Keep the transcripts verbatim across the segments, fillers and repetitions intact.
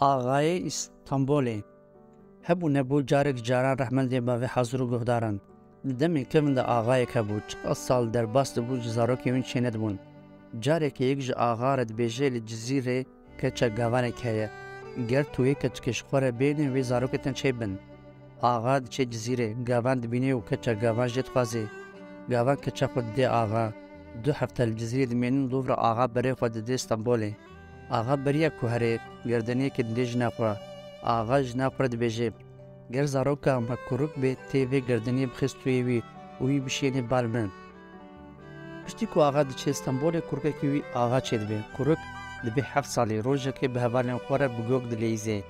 Axayê Îstanbolê. Hebû nebû, carek caran rehmendê bavê hazir û guhdaran. Di demên kevin de axayek hebû, çiqas sal derbas dibû ji zarokê wî çênedibûn. Carekê yek ji axa re dibêje, li Cizîrê keça gavanek heye. Ger tu wê keçikê ji xwe re bênî, wê zarokê te çêbin. Axa diçe Cizîrê, gavan dibîne û keça gavan jê dixwaze. Gavan keça xwe dide axa. Du hefte li Cizîrê dimênin, dûv re axa berê xwe dide Stenbolê. Axa beriya ku here, gerdeniyekê dide jina xwe. Axa jina xwe re dibêje, ger zaroka me kurik bê, tê vê gerdeniyê bixê stûyê wî û wî bişênê bal min. Piştî ku axa diçe Stenbolê, kurikekî wî axa çêdibe. Kurik dibe heft salî, rojekê bi hevalên xwe re bi gog dileyîze.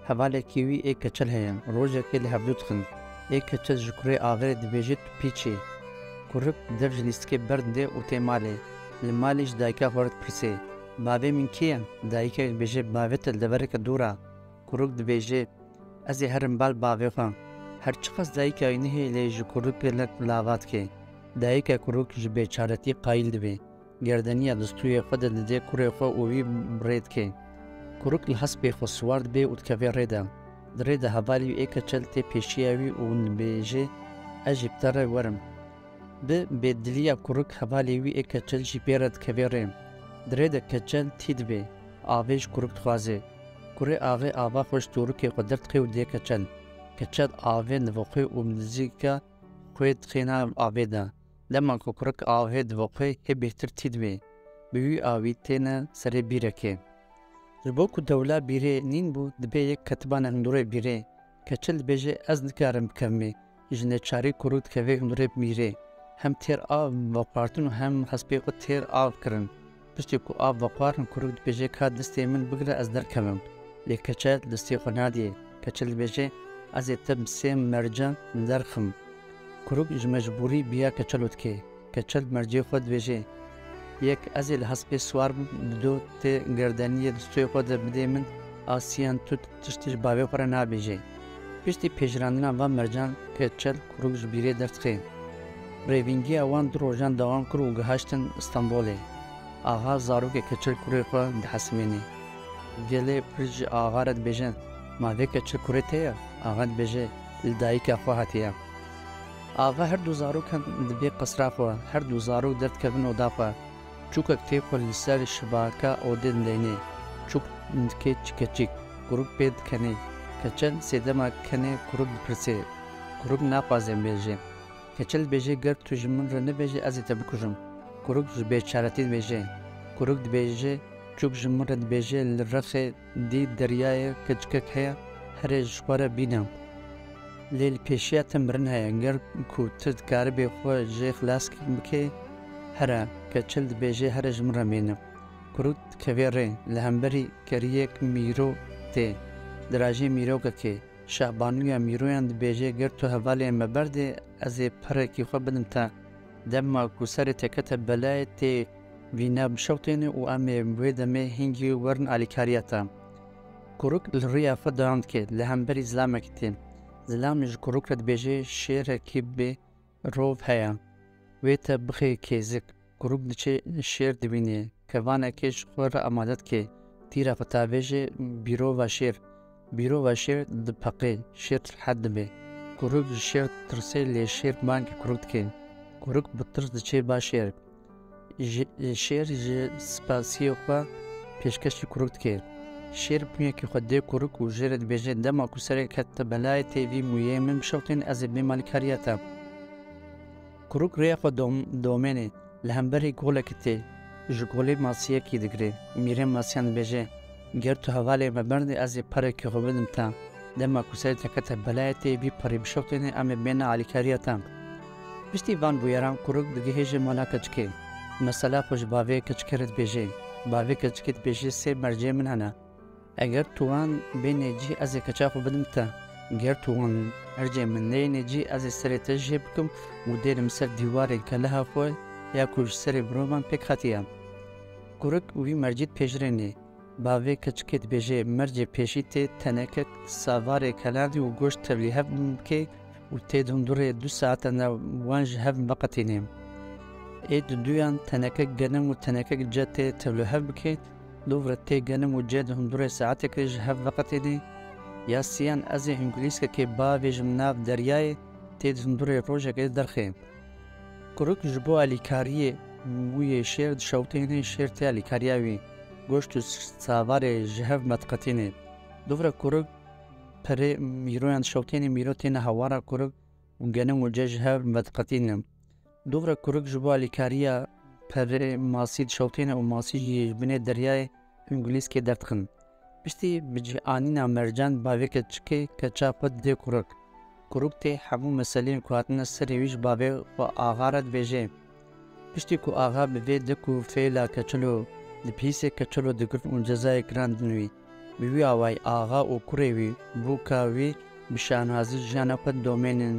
Hevalekî wî ê keçel heye, rojekê li hevdû dixin. Ê keçel ji kurê axê re dibêje, tu pîç î. Kurik dev ji lîstikê berdide û tê malê. Li malê ji dayika xwe re dipirse, bavê min kê ye? Dayika dibêje, bavê te li devereke dûr e. Kurik dibêje, ez ê herim bal bavê xwe. Her çiqas dayika wî nihêle, ji kurik gelek lava dike. Dayika kurik ji bêçaretî qayîl dibe. Gerdeniya di stûyê xwe de dide kurê xwe û wî bi rê dike. Kurik li hespê xwe siwar dibe û dikeve rê de. Di rê de hevalî wî ê keçel tê pêşiya wî û dibêje, ez jî bi te re werim. Bi bêdiliya kurik hevalê wî ê keçel jî pê re dikeve rê. Di rê de keçel tî dibe. Avê ji kurik dixwaze. Kurê axê ava xwe ji tûrikê xwe derdixe û dê keçel. Keçel avê divoqe û bi dizîka xwe dixêne avê de. Dema ku kurik avê divoqe, hê bêhtir tî dibe. Bi wî awî têne serê bîrekê. Ji bo ku dewla bîrê nîn bû, dibê yek ketibane hundirê bîrê. Keçel dibêje, ez nikarim bikevimê. Ji neçarî kurik dikeve hundirê bîrê. Hem têr av veqartin û hem hespê xwe têr av kirin. Piştî ku av veqarin, kurik dibêje, ka destê min bigire, ez derkevim. Lê keçel destê xwe nadê. Keçel dibêje, ez ê te bi sê mercan derxim. Kurik ji mecbûrî biya keçelo dike. Keçel mercê xwe dibêje, yek ez ê li hespê siwar bim, dido tê gerdeniyê di stûyê xwe de bidê min, a siyan tu tiştî ji bavê xwe re nabêje. Piştî pejirandina van mercan, keçel kurik ji bîrê derdixe. Rêvîngiya wan du rojan dewam kir û gihaştin Stenbolê. Axa zarokê keçel kurê xwe dihesimêne. Gelê pir ji axa re dibêjin, ma vê keçel kurê te ye? Axa dibêje, li dayika xwe hatiye. Axa her du zarokan dibê qesra xwe, her du zarok derdikevin oda xwe. Çûkek tê xwe li ser şibaka odê dideyne. Çûk dike çikeçik, kurik pê dikenê. Keçel sêdema kenê kurik dipirse. Kurik naxwaze bêje. Keçel dibêje, ger tu ji min re nebêjî, ez ê te bikujim. Kurik ji bêçaretî dibêje. Kurik dibêje, çûk ji min re dibêje, li rexê dî deryayê keçikek heye, here ji xwe re bîne. Lê li pêşiya te mirin heye, ger ku tu dikaribê xwe jê xilas bikê, here, keçel dibêje, here ji min re mîne. Kurik dikeve rê, li hemberî keriyek mîro tê. Dirajê mîrokekê, şahbanûya mîroyan dibêje, ger tu hevalê me berdê, ez ê perekî xwe bidim te. Dema ku serê te kete belayê, tê vîna bişewtêne û em ê wê demê hingî werin alîkariya te. Kurik li riya xwe dewam dike, li hemberî zilamekî tê. Zilam ji kurik re dibêje, şêrekî bi rov heye. Wê te bixê kêzik. Kurik diçe şêr dibîne. Kevanekê ji xwe re amade dike. Tîra xwe tavêje bîrova şêr. Bîrova şêr dipeqê. Şêr hed dibe. Kurik ji şêr ditirse, lê şêr bangê kurik dike. Kurik bi tirs diçe ba şêr. Ji, şêr ji spasiyê xwe pêşkêşî kurik dike. Şêr bûyekî xwe dê kurik û jê re dibêje, dema ku serê kete belayê, tê vî mûyê min bişewtên, ez ê bêm alîkariya te. Kurik rêya xwe dom-, domêne, li hemberî golekî tê, ji golê masiyekî digire. Mîrê masiyan dibêje, ger tu hevalê me berdî, ez ê perekî xwe bidim te. Dema ku serê te kete belayê, tê vî perê bişewtêne, em ê bêne alîkariya te. Piştî van bûyeran kurik digihêje mala keçikê. Mesela xwe ji bavê keçikê re dibêje. Bavê keçikê dibêje, sê mercê min hene. Eger tu wan bênê cî, ez ê keça xwe bidim te. Ger tu wan mercê min neyênê cî, ez ê serê te jê bikim û dêrim ser dîwarên keleha xwe ya ku ji serê mirovan pêk hatiye. Kurik wî mercî dipejirêne. Bavê keçikê dibêje, mercê pêşî tê tenekek savarê kelandî û goşt tevlî hev bike û tê dundurê du saetan de wan ji hev veqetîne. Ê di duyan tenekek genim û tenekek ce tê tevlî hev bike, Dovre tê genim û cê di hundurê saetekê ji hev veqetêne. Ya siyan ez ê hingulîskekê bavêjim nav deryayê, tê di hundurê rojekê derxê. Kurik ji bo alîkariyê mûyê şêr dişewtêne, şêr tê alîkariya wî. Goşt û savarê ji hev vediqetîne. Dovre kurik perê mîroyan dişewtêne, mîro têne hewara kurik û genim û cê ji hev vediqetîne. Dovre kurik ji bo alîkariya perê masî dişewtêne û masî jî ji binê deryayê hingulîskê derdixin. Piştî bi cih anîna mercan bavê keçikê keça xwe didê kurik. Kurik tê hemû meseleyên ku hatine serê wî ji bavê xwe axa re dibêje. Piştî ku axa bi vê dik û fêla keçilo dipihîse, keçilo digirin û cezayê giran didin wî. Bi wî awayî axa û kurê wî, bûka wî bi şanazî jiyana xwe didomênin.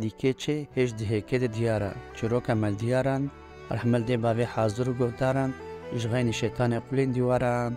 Dîkê çê hêj di hêkê de diyar e. Çîroka Meldiyaran, rehmel dê bavê hazir û guhdaran, ji xeynî şêtanê qulên dîwaran.